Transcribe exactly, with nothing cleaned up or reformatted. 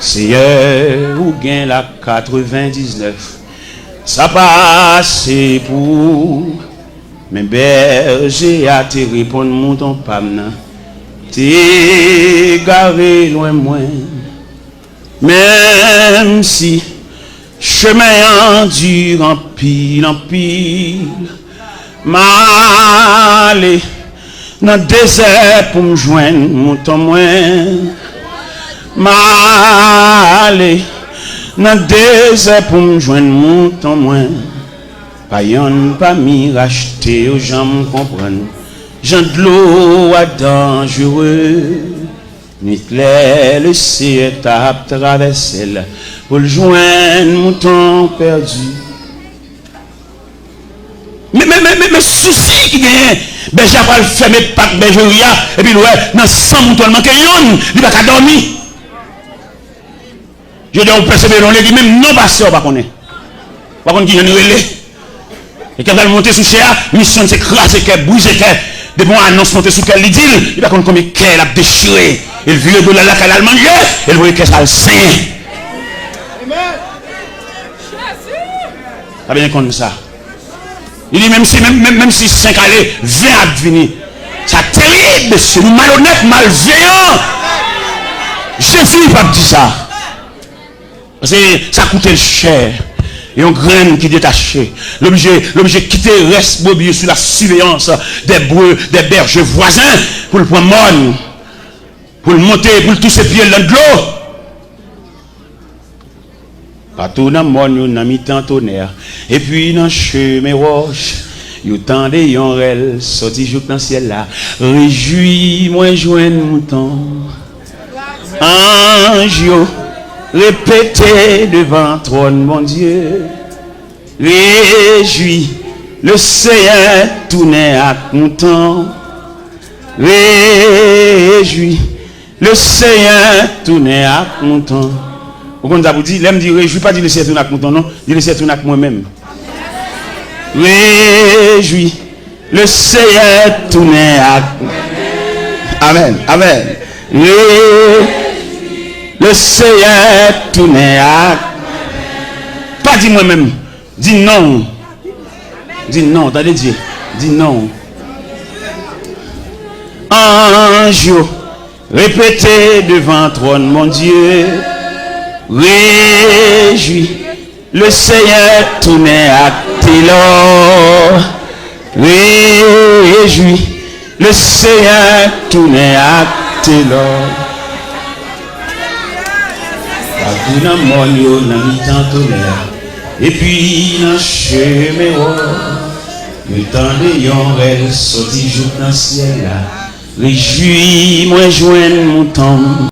Seyè, ou gen la katrevendiznèf. Sa pa ase pou ou. Men bèje a te reponn mouton pa m nan, te egare lwen mwen. Menm si chemen an di anpil, anpil, m ale nan dezè pou m jwenn mouton mwen. M ale nan dezè pou m jwenn mouton mwen. Pa yonn pami rachte yo janm konprann jan dlo a danjere. Nwit lè Leseyè t ap travèse l pou l jwenn mouton pèdi. Men, men, men, men, men sousi ki genyen, bèje a pral fèmen pak bèjeri a, epi l wè nan san mouton l manke yonn, li pa ka dòmi. Jodi a ou pèsevere nan legliz, menm non pastè ou pa konnen. Ou pa konn ki jan li rele. E kè pral monte sou chè a, misyon l se kraze kè, brize kè. Depi yon anons monte sou kè l, li di l, li pa konn konbyen kè l ap dechire. E l vire do l al lakay l al manje, e l voye kè sa al senyen. Sa byen konn sa. Li di, menm si, menm, menm, menm si senk ale, ven ap vini. Sa terib, mesye, nou malonèt, malveyan. Jezi p ap di sa. Paske sa koute l chè. Yon grenn ki detache, l oblije, l oblije kite rès brebis yo sou la siveyans de bre, de bèje vwazen pou l pran mòn, pou l monte, pou l touse pye l nan dlo. Patou nan mòn yo, nan mitan tonè, epi nan chemen wòch, yo tande yon rèl sòti jouk nan syèl la. Rejwi mwen jwenn mouton. Anj yo repete devan twòn Bondye. Rejwi, Leseyè tounen ak mouton. Rejwi, Leseyè tounen ak mouton. Ou konn sa pou di? Lè m di rejwi, pa di Leseyè tounen ak mouton, non. Di Leseyè tounen ak mwen menm. Rejwi, Leseyè tounen ak. Amèn, amèn. Rejwi, Leseyè tounen ak. Pa di mwen menm. Di non. Di non, tande Dye. Di non. Anj yo repete devan twòn Bondye. Rejwi, Leseyè tounen ak telò. Rejwi, Leseyè tounen ak telò. Patou nan mòn yo, nan mitan tonè, epi nan chemen wòch, yo tande yon rèl sòti jouk nan syèl la. Rejwi mwen jwenn mouton m.